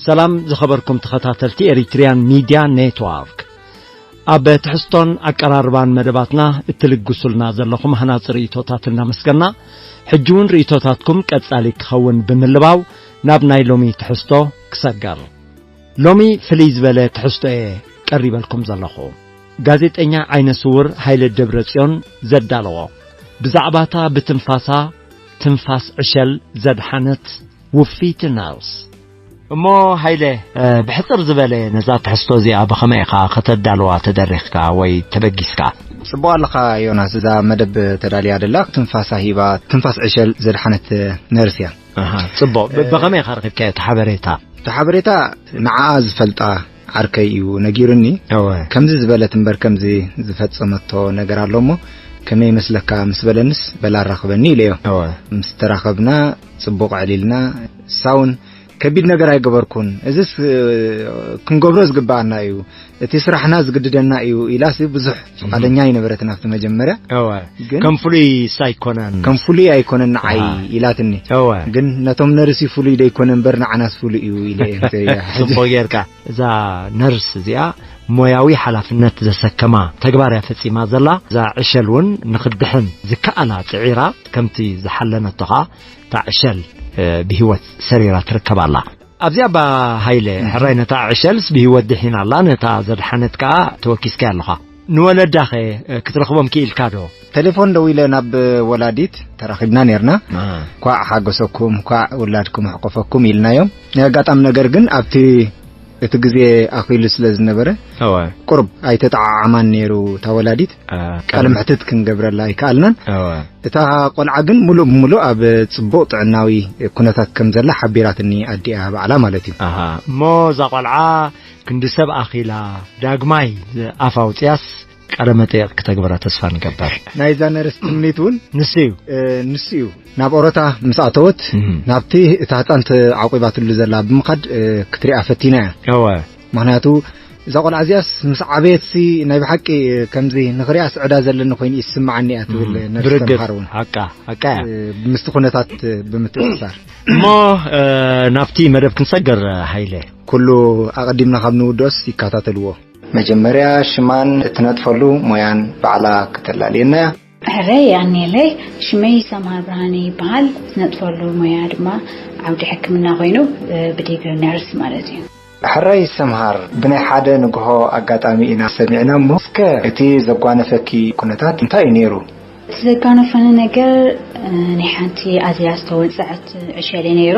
ሰላም ዝኸበርኩም ተኸታተልቲ ኤሪትሪያን ሚድያ ኔትዋርክ። ኣብ ትሕዝቶን ኣቀራርባን መደባትና እትልግሱልና ዘለኹም ሃናጺ ርእይቶታት እናመስገና፣ ሕጂ እውን ርእይቶታትኩም ቀጻሊ ክኸውን ብምልባው ናብ ናይ ሎሚ ትሕዝቶ ክሰገር። ሎሚ ፍልይ ዝበለ ትሕዝቶ እየ ቀሪበልኩም ዘለኹ። ጋዜጠኛ ዓይነ ስውር ሃይለ ደብረጽዮን ዘዳለዎ፣ ብዛዕባታ ብትንፋሳ ትንፋስ ዕሸል ዘድሓነት ውፍይቲ ነርስ። እሞ ሃይለ፣ እ፣ ብሕጽር ዝበለ ነዛ ትሕዝቶ እዚኣ ብኸመይ ኢኻ ከተዳልዋ ተደሪኽካ ወይ ተበጊስካ? ጽቡቕ ኣለኻ ዮናስ፣ እዛ መደብ ተዳልያ ደላ ትንፋሳ ሂባ፣ ትንፋስ ዕሸል ዘድሓነት ነርስ እያ። ኣሃ፣ ጽቡቕ። ብ-፣ ብኸመይ ኢኻ ረኺብካዮ እቲ ሓበሬታ? እቲ ሓበሬታ ንዓኣ ዝፈልጣ ዓርከይ እዩ ነጊሩኒ። እወ። ከምዚ ዝበለት እምበር ከምዚ ዝፈጸመቶ ነገር ኣሎ እሞ ከመይ ይመስለካ ምስ በለንስ፣ በል ኣራኽበኒ ኢለዮ። እወ። ምስ ተራኸብና ጽቡቕ ኣዕሊልና፣ ንሳ እውን ከቢድ ነገር ኣይገበርኩን፣ እዝስ፣ እ፣ ክንገብሮ ዝግብኣና እዩ፣ እቲ ስራሕና ዝግድደና እዩ ኢላስ ብዙሕ ፍቓደኛ ኣይነበረትን ኣብቲ መጀመርያ። እወ። ግን ከም ፍሉይ ኣይኮነን። ከም ፍሉይ ኣይኮነን ንዓይ ኣሃ። ኢላትኒ። እወ። ግን ነቶም ነርሲ ፍሉይ ደይኮነ እምበር ንዓናስ ፍሉይ እዩ ኢለ እየ እንተ እያ። ጽቡቕ ጌርካ። እዛ ነርስ እዚኣ ሞያዊ ሓላፍነት ዘሰከማ ተግባር እያ ፈጺማ ዘላ። እዛ ዕሸል እውን ንኽድሕን ዝከኣላ ጽዒራ፣ ከምቲ ዝሓለነቶ ኸኣ እታ ዕሸል፣ እ፣ ብህይወት ሰሪራ ትርከብ ኣላ። ኣብዚኣ እባ ሃይለ፣ እህ። ሕራይ ነታ ዕሸልስ ብህይወት ድሒና ኣላ፣ ነታ ዘድሓነት ከኣ ተወኪስካያ ኣለኻ። ንወለዳኸ፣ እ፣ ክትረኽቦም ክኢልካ ዶ? ቴሌፎን ደዊለ ናብ ወላዲት ተራኺብና ኔርና። አ። ኳዕ ሓጎሰኩም፣ ኳዕ ውላድኩም ኣሕቆፈኩም ኢልናዮም። ናይ ኣጋጣሚ ነገር ግን ኣብቲ እቲ ግዜ ኣኺሉ ስለ ዝነበረ፣ እወ። ቁሩብ ኣይተጠዓዓማን ነይሩ እታ ወላዲት። አ፣ ቃለ ቀደም- ምሕትት ክንገብረላ ኣይከኣልናን። እወ። እታ ቆልዓ ግን ምሉእ ብምሉእ ኣብ ጽቡቕ ጥዕናዊ ኩነታት ከም ዘላ ሓቢራትኒ ኣዲኣ ባዕላ ማለት እዩ። ኣሃ። እሞ እዛ ቆልዓ ክንዲ ሰብ ኣኺላ ዳግማይ ኣፍ ኣውጽያስ ቃለ መጠየቕ ክተግብራ ተስፋ ንገብር። ናይዛ ነርስ ትምኒት እውን ንሱ እዩ። እ፣ ንሱ እዩ። ናብ ኦሮታ ምስ ኣተወት፣ እም። ናብቲ እታ ህጻን ተዓቂባትሉ ዘላ ብምኻድ፣ እ፣ ክትሪኣ ፈቲና እያ። እወ። ምኽንያቱ እዛ ቆልዓ እዚኣስ ምስ ዓበየትሲ ናይ ብሓቂ ከምዚ ንኽሪኣስ ዕዳ ዘለኒ ኮይኑ ይስምዓኒ እያ ትብል እም። ነርስ ብርግጽ፣ ተምሃር እውን። ሓቃ፣ ሓቃ እያ። እ፣ ምስቲ ኩነታት ብምትእስሳር። እሞ፣ እ፣ ናብቲ መደብ ክንሰገር፣ ሃይለ። ኩሉ ኣቐዲምና ካብ ንውድኦስ ይከታተልዎ። መጀመርያ ሽማን እትነጥፈሉ ሞያን ባዕላ ከተላልየና እያ። ሕረይ ኣኔለይ፣ ሽመይ ሰምሃር ብርሃነ ይበሃል። ዝነጥፈሉ ሞያ ድማ ዓውዲ ሕክምና ኮይኑ፣ እ፣ ብዲግሪ ነርስ ማለት እዩ። ሕራይ ሰምሃር፣ ብናይ ሓደ ንግሆ ኣጋጣሚ ኢና ሰሚዕና እሞ፣ እስከ እቲ ዘጓነፈኪ ኩነታት እንታይ እዩ ነይሩ? እቲ ዘጋነፈኒ ነገር፣ እ፣ ናይ ሓንቲ ኣዝያ ዝተወጽዐት ዕሸል እዩ ነይሩ።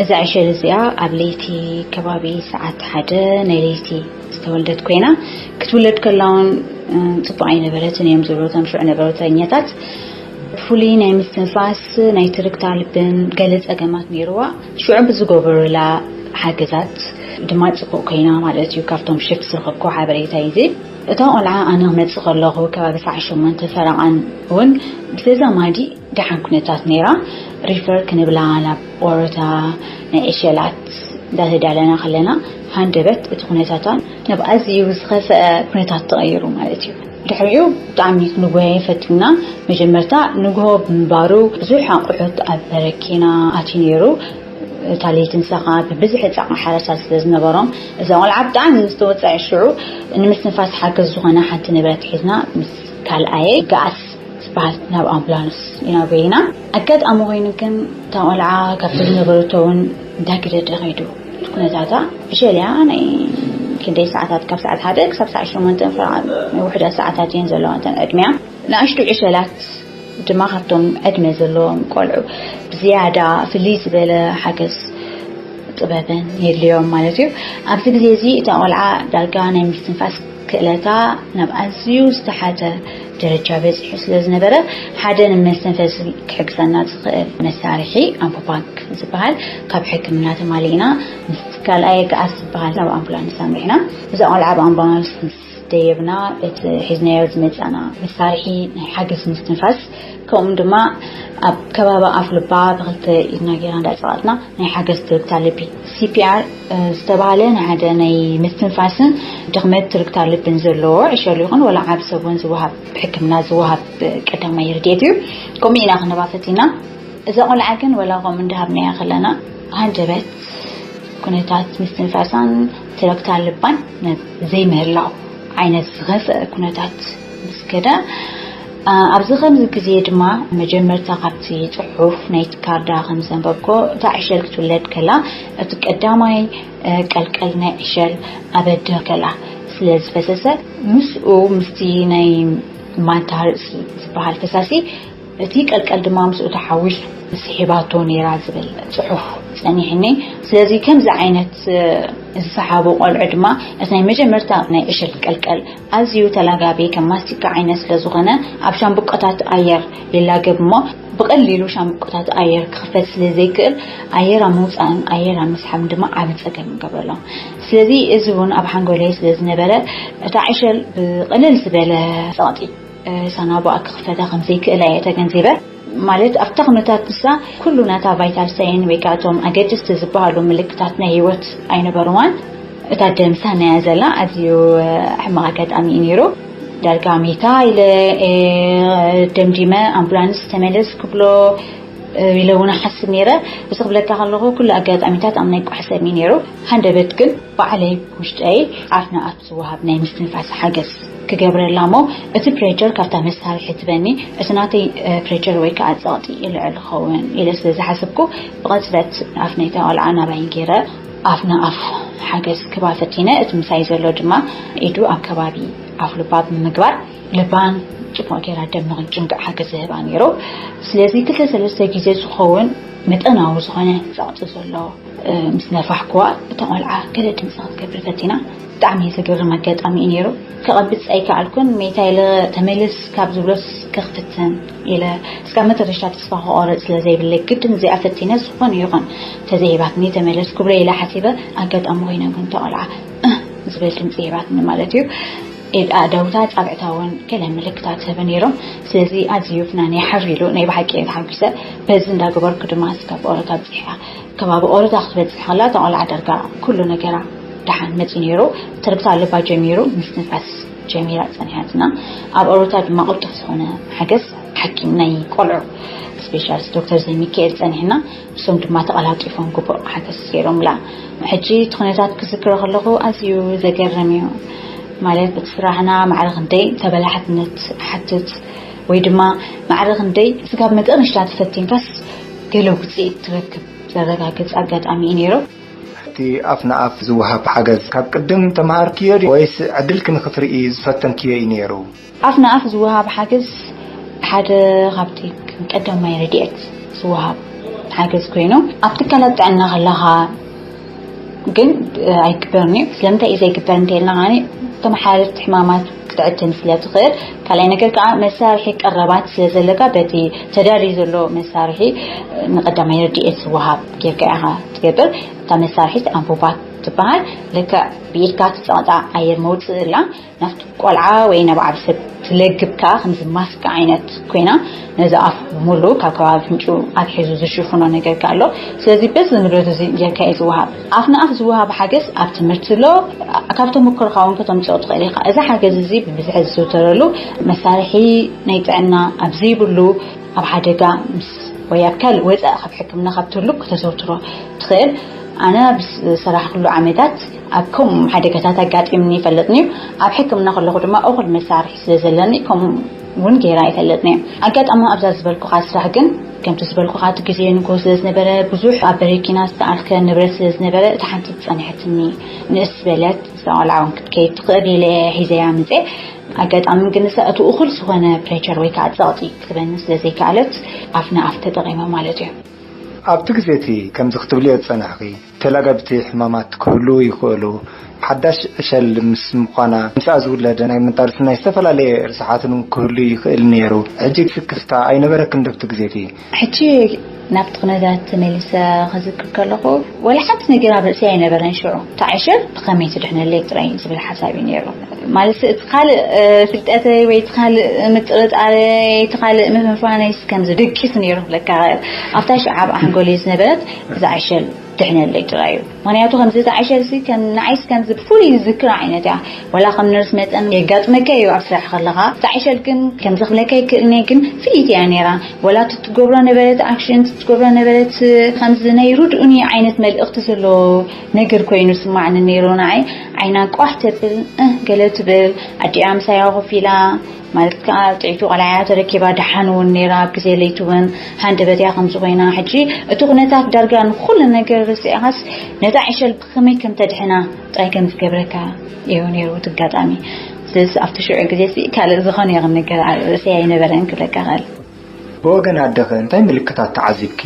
እዛ ዕሸል እዚኣ ኣብ ለይቲ ከባቢ ሰዓት ሓደ ናይ ለይቲ ዝተወልደት ኮይና፣ ክትውለድ ከላ እውን፣ እ፣ ጽቡቕ ኣይነበረትን እዮም ዝብሉ እቶም ሽዑ ነበርተኛታት። ብፍሉይ ናይ ምስትንፋስ፣ ናይ ትርግታ ልብን ገለ ጸገማት ነይርዋ። ሽዑ ብዝገበሩላ ሓገዛት ድማ ጽቡቕ ኮይና ማለት እዩ። ካብቶም ሽፍት ዝረኸብኩዎ ሓበሬታ እዩ እዚ። እታ ቆልዓ ኣነ ክመጽእ ከለኹ ከባቢ ሰዓት ሸሞንተ ፈረቓን እውን ብተዛማዲ ደሓን ኩነታት ነይራ። ሪፈር ክንብላ ናብ ኦሮታ ናይ ዕሸላት እንዳተዳለና ከለና፣ ሃንደበት እቲ ኩነታታ ናብ ኣዝዩ ዝኸፍአ ኩነታት ተቐይሩ ማለት እዩ። ድሕሪኡ ብጣዕሚ ክንጉህየ ፈቲና። መጀመርታ ንግሆ ብምንባሩ ብዙሕ ኣቑሑት ኣብ በረኪና ኣትዩ ነይሩ። እታ ለይቲ ንሳ ኸኣ ብብዝሒ ጻዕቒ ሓረሳት ስለ ዝነበሮም፣ እዛ ቆልዓ ብጣዕሚ ምስ ተወጽዐት ሽዑ ንምስትንፋስ ሓገዝ ዝኾነ ሓንቲ ንብረት ሒዝና ምስ ካልኣየ ገኣስ ዝበሃል ናብ ኣምቡላንስ ኢና ጎይና። ኣጋጣሚ ኮይኑ ግን እታ ቆልዓ ካብቲ ዝነበረቶ እውን እንዳገደደ ከይዱ። ኩነታታ ዕሸል እያ። ናይ ክንደይ ሰዓታት፣ ካብ ሰዓት ሓደ ክሳብ ሰዓት ሸሞንተ ፍርቓ ናይ ውሑዳት ሰዓታት እየን ዘለዋ እተን ዕድሚያ። ንኣሽቱ ዕሸላት ድማ ካብቶም ዕድመ ዘለዎም ቆልዑ ብዝያዳ ፍልይ ዝበለ ሓገዝ ጥበብን የድልዮም ማለት እዩ። ኣብዚ ግዜ እዚ እታ ቆልዓ ዳርጋ ናይ ምስትንፋስ ክእለታ ናብ ኣዝዩ ዝተሓተ ደረጃ በጺሑ ስለ ዝነበረ፣ ሓደ ንመስተንፈሲ ክሕግዘና ዝኽእል መሳርሒ ኣምቦ ፓምፕ ዝበሃል ካብ ሕክምና ተማሊእና፣ ምስ ካልኣይ ገኣስ ዝበሃል ናብ ኣምቡላንስ ኣምሪሕና። እዛ ቆልዓ ብኣምቡላንስ ምስ ደየብና፣ እቲ ሒዝናዮ ዝመጻና መሳርሒ ናይ ሓገዝ ምስትንፋስ፣ ከምኡ ድማ ኣብ ከባቢ ኣፍ ልባ ብክልተ ኢድና ጌርና እንዳጸቐጥና ናይ ሓገዝ ትርግታ ልቢ፣ ሲ ፒ ኣር፣ እ፣ ዝተባህለ ንሓደ ናይ ምስትንፋስን ድኽመት ትርግታ ልብን ዘለዎ ዕሸል ይኹን ወላ ዓቢ ሰብ እውን ዝወሃብ፣ ብሕክምና ዝወሃብ ቀዳማይ ረድኤት እዩ። ከምኡ ኢና ክንህባ ፈቲና። እዛ ቆልዓ ግን ወላ ከምኡ እንዳሃብናያ ከለና፣ ሃንደበት ኩነታት ምስትንፋሳን ትረግታ ልባን ዘይምህላው ዓይነት ዝኸፍአ ኩነታት ምስ ከደ፣ ኣብዚ ከምዚ ግዜ ድማ መጀመርታ ካብቲ ጽሑፍ ናይቲ ካርዳ ከም ዘንበብኮ፣ እታ ዕሸል ክትውለድ ከላ እቲ ቀዳማይ ቀልቀል ናይ ዕሸል ኣበደ ከላ ስለ ዝፈሰሰ፣ ምስኡ ምስቲ ናይ ማንታ ርእሲ ዝበሃል ፈሳሲ እቲ ቀልቀል ድማ ምስኡ ተሓዊሱ ስሒባቶ ነይራ ዝብል ጽሑፍ ጸኒሕኒ። ስለዚ ከምዚ ዓይነት ዝሰሓቡ ቆልዑ ድማ እቲ ናይ መጀመርታ ናይ ዕሸል ቀልቀል ኣዝዩ ተላጋቢ ከም ማስቲካ ዓይነት ስለ ዝኾነ ኣብ ሻምብቆታት ኣየር ይላገብ እሞ ብቐሊሉ ሻምብቆታት ኣየር ክኽፈት ስለ ዘይክእል ኣየር ኣብ ምውፃእን ኣየር ኣብ ምስሓብን ድማ ዓቢ ጸገም ይገብረሎም። ስለዚ እዚ እውን ኣብ ሓንጎለይ ስለ ዝነበረ እታ ዕሸል ብቐለል ዝበለ ጸቕጢ ሳናቡኣ ክኽፈታ ከም ዘይክእላ እየ ተገንዚበ። ማለት ኣብታ ኩነታት ንሳ ኩሉ ናታ ቫይታል ሳይን ወይ ከዓ እቶም ኣገደስቲ ዝበሃሉ ምልክታት ናይ ህይወት ኣይነበርዋን። እታ ደም ሳናያ ዘላ ኣዝዩ ሕማቕ ኣጋጣሚ እዩ ነይሩ። ዳርጋ ሜታ ኢለ ደምዲመ ኣምቡላንስ ተመለስ ክብሎ ኢለ እውን ሓስብ ነይረ። እዚ ክብለካ ከለኹ ኩሉ ኣጋጣሚታት ኣብ ናይ ቋሕ ሰብ እዩ ነይሩ። ሃንደበት ግን ባዕለይ ውሽጠይ ኣፍ ንኣፍ ዝወሃብ ናይ ምስትንፋስ ሓገዝ ክገብረላ እሞ እቲ ፕሬቸር ካብታ መሳርሒ ትበኒ እቲ ናተይ ፕሬቸር ወይ ከዓ ጸቕጢ ይልዕል ክኸውን ኢለ ስለ ዝሓሰብኩ ብቐጽበት ኣፍ ናይታ ቆልዓ ናባይ ገይረ ኣፍ ንኣፍ ሓገዝ ክባ ፈቲነ። እቲ ምሳይ ዘሎ ድማ ኢዱ ኣብ ከባቢ ኣፍ ልባ ብምግባር ልባን ጽቡቕ ገይራ ደም ንክጭንቅዕ ሓገዝ ዝህባ ነይሩ። ስለዚ ክልተ ሰለስተ ግዜ ዝኸውን መጠናዊ ዝኾነ ጸቕጢ ዘሎ ምስ ነፋሕኩዋ እታ ቆልዓ ገለ ድምፂ ክትገብር ፈቲና። ብጣዕሚ ዘገርም ኣጋጣሚ እዩ ነይሩ። ከቐብፅ ኣይከኣልኩን። ሜታ ኢለ ተመለስ ካብ ዝብሎስ ከኽፍትን ኢለ እስካብ መጨረሻ ተስፋ ክቆርፅ ስለ ዘይብለይ ግድን እዚኣ ፈቲነ ዝኾነ ይኹን ተዘይሂባትኒ ተመለስ ክብሎ ኢለ ሓሲበ። ኣጋጣሚ ኮይነ ግን እታ ቆልዓ እህ ዝብል ድምፂ ሂባትኒ ማለት እዩ። ኢድ ኣእዳውታ ጻብዕታ እውን ገለ ምልክታት ህበ ነይሮም። ስለዚ ኣዝዩ ፍናን ይሓር ኢሉ ናይ ብሓቂ እየ ተሓጒሰ። በዚ እንዳገበርኩ ድማ እስካብ ኦሮታ ኣብፂሓ። ከባቢ ኦሮታ ክትበፅሕ ከላ እታ ቆልዓ ዳርጋ ኩሉ ነገራ ደሓን መፂኡ ነይሩ። ትርግታ ልባ ጀሚሩ ምስትንፋስ ጀሚራ ፀኒሓትና። ኣብ ኦሮታ ድማ ቅልጡፍ ዝኾነ ሓገዝ ሓኪም ናይ ቆልዑ ስፔሻሊስት ዶክተር ዘይሚካኤል ፀኒሕና። እሶም ድማ ተቐላጢፎም ግቡእ ሓገዝ ገይሮምላ። ሕጂ እቲ ኩነታት ክዝክሮ ከለኹ ኣዝዩ ዘገርም እዩ። ማለት እቲ ስራሕና ማዕረ ክንደይ ተበላሕትነት ሓትት ወይ ድማ ማዕረ ክንደይ ስጋብ መጠረሽታ ተፈቲንካስ ገለ ውፅኢት ትረክብ ዘረጋግፅ ኣጋጣሚ እዩ ነይሩ። እቲ ኣፍ ንኣፍ ዝወሃብ ሓገዝ ካብ ቅድም ተምሃርክዮ ድዩ ወይስ ዕድልኪ ንኽትርኢ ዝፈተንክዮ እዩ ነይሩ? ኣፍ ንኣፍ ዝወሃብ ሓገዝ ሓደ ካብቲ ቀዳማይ ረድኤት ዝወሃብ ሓገዝ ኮይኑ ኣብ ትካላት ጥዕና ከለኻ ግን ኣይግበርን እዩ። ስለምንታይ እዩ ዘይግበር እንተኢልና ከዓኒ ተመሓላለፍቲ ሕማማት ክትዕድም ስለ ትኽእል፣ ካልኣይ ነገር ከዓ መሳርሒ ቀረባት ስለ ዘለካ በቲ ተዳልዩ ዘሎ መሳርሒ ንቀዳማይ ረድኤት ዝወሃብ ጌርካ ኢኻ ትገብር። እታ መሳርሒት ኣንቡባ ትበሃል። ልክዕ ብኢድካ ትፀቕጣ ኣየር መውፅእ እላ ናብቲ ቆልዓ ወይ ናብ ዓብ ሰብ ትለግብ ከኣ ከምዚ ማስክ ዓይነት ኮይና ነዚ ኣፍ ሙሉ ካብ ከባቢ ፍንጩ ኣትሒዙ ዝሽፍኖ ነገር ከኣ ኣሎ። ስለዚ በዚ ንብረት እዚ ጌርካ እዩ ዝወሃብ። ኣፍ ንኣፍ ዝወሃብ ሓገዝ ኣብ ትምህርቲ ኣሎ። ካብ ተመክሮኻ እውን ከተምፅኦ ትኽእል ኢኻ። እዚ ሓገዝ እዚ ብብዝሒ ዝዝውተረሉ መሳርሒ ናይ ጥዕና ኣብ ዘይብሉ ኣብ ሓደጋ ምስ ወይ ኣብ ካልእ ወፃኢ ካብ ሕክምና ካብ ትህሉ ከተዘውትሮ ትኽእል። ኣነ ኣብ ዝሰራሕክሉ ዓመታት ኣብ ከምኡ ሓደጋታት ኣጋጢምኒ ይፈልጥን እዩ። ኣብ ሕክምና ከለኹ ድማ እኹል መሳርሒ ስለ ዘለኒ ከምኡ እውን ገይረ ኣይፈልጥን እየ። ኣጋጣሚ ኣብዛ ዝበልኩኻ ስራሕ ግን ከምቲ ዝበልኩኻ እቲ ግዜ ንግሆ ስለ ዝነበረ ብዙሕ ኣብ በረኪና ዝተኣልከ ንብረት ስለ ዝነበረ እታ ሓንቲ ዝፀንሐትኒ ንእስ ዝበለት እዛ ቆልዓ እውን ክትከይድ ትኽእል ኢለ እየ ሒዘያ ምፅእ። ኣጋጣሚ ግን ንሳ እቲ እኹል ዝኾነ ፕሬቸር ወይ ከዓ ፀቕጢ ክትበኒ ስለ ዘይከኣለት ኣፍ ንኣፍ ተጠቒመ ማለት እዩ። ኣብቲ ግዜ እቲ ከምዚ ክትብልዮ ዝጸናሕኺ፣ ተላጋብቲ ሕማማት ክህልዉ ይኽእሉ፣ ሓዳሽ ዕሸል ምስ ምዃና፣ ምስኣ ዝውለድ ናይ ምንታርሲ ናይ ዝተፈላለየ ርስሓትን ክህሉ ይኽእል ነይሩ። ሕጂ ስክፍታ ኣይነበረክን ዶ ኣብቲ ግዜ እቲ? ሕጂ ናብቲ ኩነታት ተመሊሰ ክዝክር ከለኹ፣ ወላ ሓንቲ ነገር ኣብ ርእሰይ ኣይነበረን ሽዑ። እታ ዕሸል ብኸመይ ትድሕነለይ ጥራይ ዝብል ሓሳብ እዩ ነይሩ። ማለት እቲ ካልእ ፍልጠተይ ወይ እቲ ካልእ ምጥርጣረይ እቲ ካልእ ምፍንፋነይስ ከምዚ ደቂሱ ነይሩ ክብለካ ይኽእል። ኣብታ ሽዓ ኣብ ሓንጎለይ ዝነበረት እዛ ዕሸል ድሕነለይ ጥራይ እዩ። ምኽንያቱ ከምዚ ዝዓይሸልሲ ከም ንዓይስ ከምዚ ብፍሉይ ዝዝክራ ዓይነት እያ። ወላ ከም ነርስ መጠን የጋጥመካ እዩ ኣብ ስራሕ ከለኻ። ዝዓይሸል ግን ከምዚ ክብለካ ይክእልኒ ግን ፍልይቲ እያ ነይራ። ወላ እቲ ትገብሮ ነበረት ኣክሽን፣ እቲ ትገብሮ ነበረት ከምዚ ናይ ርድኡኒ ዓይነት መልእኽቲ ዘለዎ ነገር ኮይኑ ስማዕኒ ነይሩ ንዓይ። ዓይና ቋሕ ተብል፣ እህ፣ ገለ ትብል፣ ኣዲኣ ምሳያ ኮፍ ኢላ፣ ማለት ከዓ ጥዕይቲ ቆልዓ እያ ተረኪባ፣ ደሓን እውን ነይራ ኣብ ግዜ ለይቲ እውን ሃንደበት እያ ከምዚ ኮይና። ሕጂ እቲ ኩነታት ዳርጋ ንኩሉ ነገር ርሲዕኻስ ነታ ዕሸል ብኸመይ ከም ተድሕና ጥራይ ከም ዝገብረካ እዩ ነይሩ እቲ ኣጋጣሚ። ስለዚ ኣብቲ ሽዑ ግዜ ሲ ካልእ ዝኾነ ይኹን ነገር ኣብ ርእሰይ ኣይነበረን ክብለካ እኽእል። ብወገን ኣደኸ እንታይ ምልክታት ተዓዚብኪ?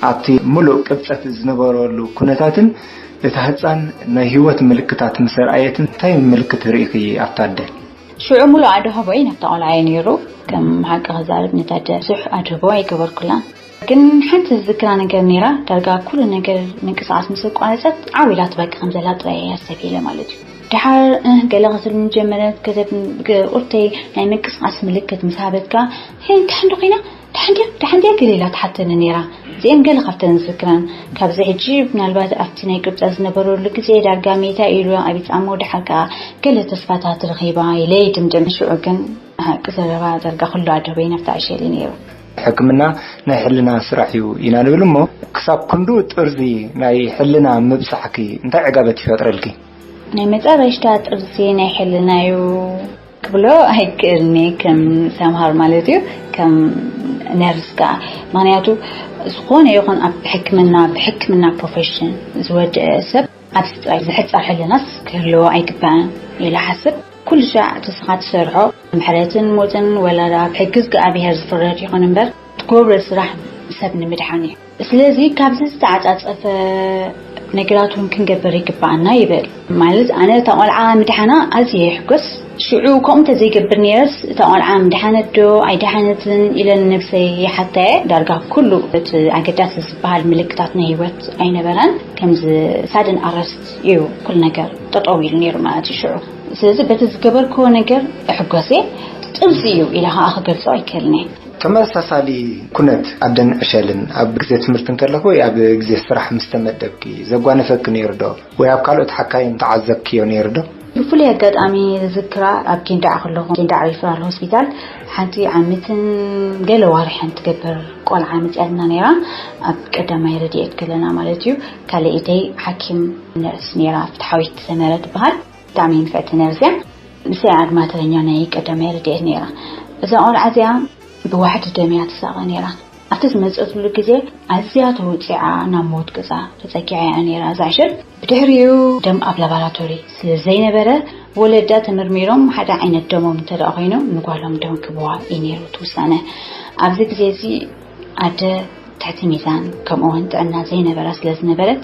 ኣብቲ ምሉእ ቅብጸት ዝነበረሉ ኩነታትን እታ ህጻን ናይ ህይወት ምልክታት ምስ ኣርኣየትን እንታይ ምልክት ርኢኺ ኣብታ ኣደ? ሽዑ ሙሉእ ኣድህቦይ ናብታ ቆልዓ እዩ ነይሩ። ከም ሓቂ ክዛረብ ነታ ኣደ ብዙሕ ኣድህቦ ኣይገበርኩላን። ግን ሓንቲ ዝዝክራ ነገር ነይራ፣ ዳርጋ ኩሉ ነገር ምንቅስቓስ ምስ ኣቋረጸት ዓው ኢላ ትበኪ ከም ዘላ ጥራይ እየ ኣስተብሂለ ማለት እዩ። ድሓር እህ ገለ ክትብል ምስ ጀመረት፣ ገደብ ቁርተይ ናይ ምንቅስቓስ ምልክት ምስ ሃበትካ፣ "ሄይ፣ እንታይ እንዶ ኮይና? ደሓን ድያ? ደሓን ድያ?" ገለ ኢላ ትሓተኒ ነይራ። እዚአን ገለ ካብተን ዝዝክረን። ካብዚ ሕጂ ምናልባት ኣብቲ ናይ ቅብጸት ዝነበረሉ ግዜ ዳርጋ ሜታ ኢሉ ኣቢጻሞ፣ ድሓር ከኣ ገለ ተስፋታት ረኺባ ኢለ ይድምድም። ሽዑ ግን ሓቂ ዘረባ ዳርጋ ኩሉ ኣድህቦይ ናብታ ዕሸል እዩ ነይሩ። ሕክምና ናይ ሕልና ስራሕ እዩ ኢና ንብል እሞ፣ ክሳብ ክንድኡ ጥርዚ ናይ ሕልና ምብጻሕኪ እንታይ ዕጋበት ይፈጥረልኪ? ናይ መጨረሽታ ጥርዚ ናይ ሕልና እዩ ክብሎ ኣይክእልኒ፣ ከም ሰምሃር ማለት እዩ፣ ከም ነርስ ከኣ። ምኽንያቱ ዝኾነ ይኹን ኣብ ሕክምና፣ ብሕክምና ፕሮፌሽን ዝወደአ ሰብ ኣብዚ ጥራይ ዝሕጸር ሕልናስ ክህልዎ ኣይግባእን ኢለ ሓስብ። ኩሉ ሻዕ እቲ ንስኻ ትሰርሖ ምሕረትን ሞትን ወላ ደኣ ብሕጊ እግዚኣብሄር ዝፍረድ ይኹን እምበር፣ ትገብሮ ስራሕ ሰብ ንምድሓን እዩ። ስለዚ ካብዚ ዝተዓጻጸፈ ነገራት እውን ክንገብር ይግባኣና ይብል። ማለት ኣነ እታ ቆልዓ ምድሓና ኣዝየ ይሕጎስ። ሽዑ ከምኡ እንተዘይገብር ነይረስ እታ ቆልዓ ምድሓነት ዶ ኣይደሓነትን ኢለ ንነብሰይ ይሓታየ። ዳርጋ ኩሉ እቲ ኣገዳሲ ዝበሃል ምልክታት ናይ ህይወት ኣይነበረን። ከምዚ ሳድን ኣረስት እዩ ኩሉ ነገር ጠጠው ኢሉ ነይሩ ማለት እዩ ሽዑ። ስለዚ በቲ ዝገበርክዎ ነገር እሕጎስ እየ። ጥብዚ እዩ ኢለ ከዓ ክገልጾ ኣይክእልን እየ። ተመሳሳሊ ኩነት ኣደን ዕሸልን ኣብ ግዜ ትምህርቲ እንከለኹ ወይ ኣብ ግዜ ስራሕ ምስ ተመደብኪ ዘጓነፈኪ ነይሩ ዶ? ወይ ኣብ ካልኦት ሓካይም ተዓዘብክዮ ነይሩ ዶ? ብፍሉይ ኣጋጣሚ ዝዝክራ ኣብ ጊንዳዕ ከለኹ ጊንዳዕ ሪፈራል ሆስፒታል ሓንቲ ዓመትን ገለ ዋርሕን ትገብር ቆልዓ መፅኣልና ነይራ። ኣብ ቀዳማይ ረድኤት ከለና ማለት እዩ። ካልኣይተይ ሓኪም ነርስ ነይራ፣ ፍትሓዊት ሰመረ ትበሃል። ብጣዕሚ ንፍዕቲ ነርስ እያ። ንሳ እያ ድማ ተረኛ ናይ ቀዳማይ ረድኤት ነይራ። እዛ ቆልዓ እዚኣ ብዋሕዲ ደም እያ ትሳቐ ነይራ። ኣብቲ ዝመፀትሉ ግዜ ኣዝያ ተወፂዓ ናብ ሞት ገፃ ተፀጊዓ እያ ነይራ እዛ ዕሸል። ብድሕሪኡ ደም ኣብ ላባራቶሪ ስለ ዘይነበረ ወለዳ ተመርሚሮም ሓደ ዓይነት ደሞም እንተ ደኣ ኮይኑ ንጓሎም ደም ክህብዋ እዩ ነይሩ እቲ ውሳነ። ኣብዚ ግዜ እዚ ኣደ ትሕቲ ሚዛን ከምኡ እውን ጥዕና ዘይነበራ ስለ ዝነበረት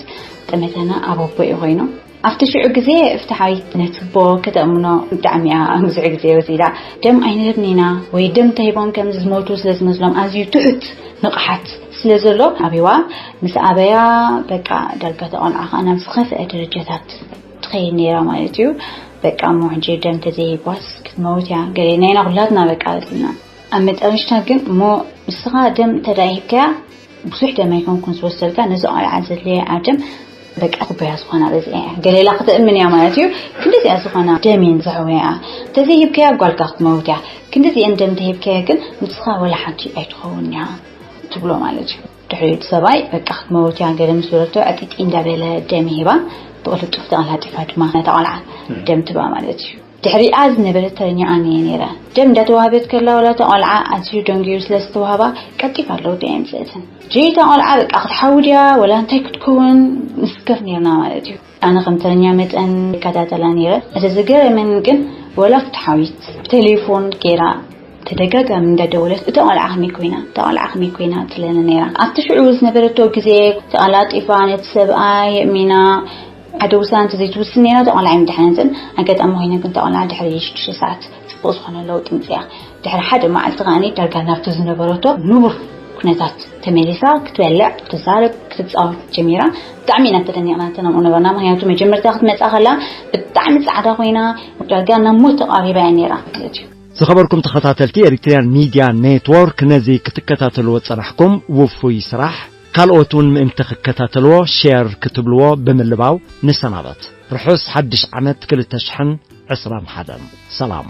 ጠመተና ኣብ ኣቦ እዩ ኮይኑ። ኣብቲ ሽዑ ግዜ ፍትሓዊት ነቲ ኣቦ ከተእምኖ ብጣዕሚ እያ ብዙሕ ግዜ ወሲዳ። ደም ኣይንህብን ኢና ወይ ደም ተሂቦም ከም ዝሞቱ ስለ ዝመስሎም ኣዝዩ ትሑት ንቕሓት ስለ ዘሎ ኣቢዋ ምስ ኣበያ በቃ ዳርጋ ተቆልዓ ከዓ ናብ ዝኸፍአ ደረጃታት ትኸይድ ነይራ ማለት እዩ። በቃ እሞ ሕጂ ደም ተዘይሂባስ ክትመውት እያ ገሌና ኢና ኩላትና በቃ በልና። ኣብ መጨረሽታ ግን እሞ ንስኻ ደም እንተ ደኣ ሂብካያ ብዙሕ ደም ኣይኮንኩን ዝወሰድካ፣ ነዚ ቆልዓ ዘድልያ ደም በቃ ኩባያ ዝኾና በዚኣ እያ። ገሌላ ክትእምን እያ ማለት እዩ። ክንደዚኣ ዝኾና ደም እየን ዘሕወያ። እንተዘይሂብካያ ጓልካ ክትመውት እያ። ክንደዚአን ደም እንተሂብካያ ግን ንስኻ ወላ ሓንቲ ኣይትኸውን እያ ትብሎ ማለት እዩ። ድሕሪኡ እቲ ሰብኣይ በቃ ክትመውት እያ ገለ ምስ በለቶ ዕጢጢ እንዳበለ ደም ይህባ። ብቕልጡፍ ተቐላጢፋ ድማ ነታ ቆልዓ ደም ትባ ማለት እዩ። ድሕሪኣ ዝነበረት ተረኛ ኣነ እየ ነይረ። ደም እንዳተዋህበት ከላ ወላ እታ ቆልዓ ኣዝዩ ደንጊዩ ስለ ዝተዋህባ ቀልጢፋ ኣለውጢ ኣየምፀእትን። ጀይታ ቆልዓ በቃ ክትሓዊ ድያ ወላ እንታይ ክትከውን ንስከፍ ነይርና ማለት እዩ። ኣነ ከም ተረኛ መጠን ይከታተላ ነይረ። እቲ ዝገረመኒ ግን ወላ ፍትሓዊት ብቴሌፎን ገይራ ተደጋጋሚ እንዳደወለት እታ ቆልዓ ከመይ ኮይና እታ ቆልዓ ከመይ ኮይና ትለኒ ነይራ። ኣብቲ ሽዑ ዝነበረቶ ግዜ ተቐላጢፋ ነቲ ሰብኣይ የእሚና ሓደ ውሳነ እንተዘይትውስን ነይራ እታ ቆልዓ ኣይምድሓነትን። ኣጋጣሚ ኮይነ ግን እታ ቆልዓ ድሕሪ ሽዱሽተ ሰዓት ፅቡቕ ዝኾነ ለውጢ ምፅያ። ድሕሪ ሓደ መዓልቲ ከዓኒ ዳርጋ ናብቲ ዝነበረቶ ንቡር ኩነታት ተመሊሳ ክትበልዕ ክትዛረብ ክትፃወት ጀሚራ። ብጣዕሚ ኢና ተደኒቕና ተነምኡ ነበርና። ምክንያቱ መጀመርታ ክትመፃ ከላ ብጣዕሚ ፃዕዳ ኮይና ዳርጋ ናብ ሞት ተቃሪባ እያ ነይራ ማለት እዩ። ዝኸበርኩም ተኸታተልቲ ኤሪትሪያን ሚድያ ኔትወርክ ነዚ ክትከታተልዎ ዝጸናሕኩም ውፉይ ስራሕ ካልኦት እውን ምእንቲ ክከታተልዎ ሼር ክትብልዎ ብምልባው ንሰናበት። ርሑስ ሓድሽ ዓመት ክልተ ሽሕን ዕስራን ሓደን። ሰላም።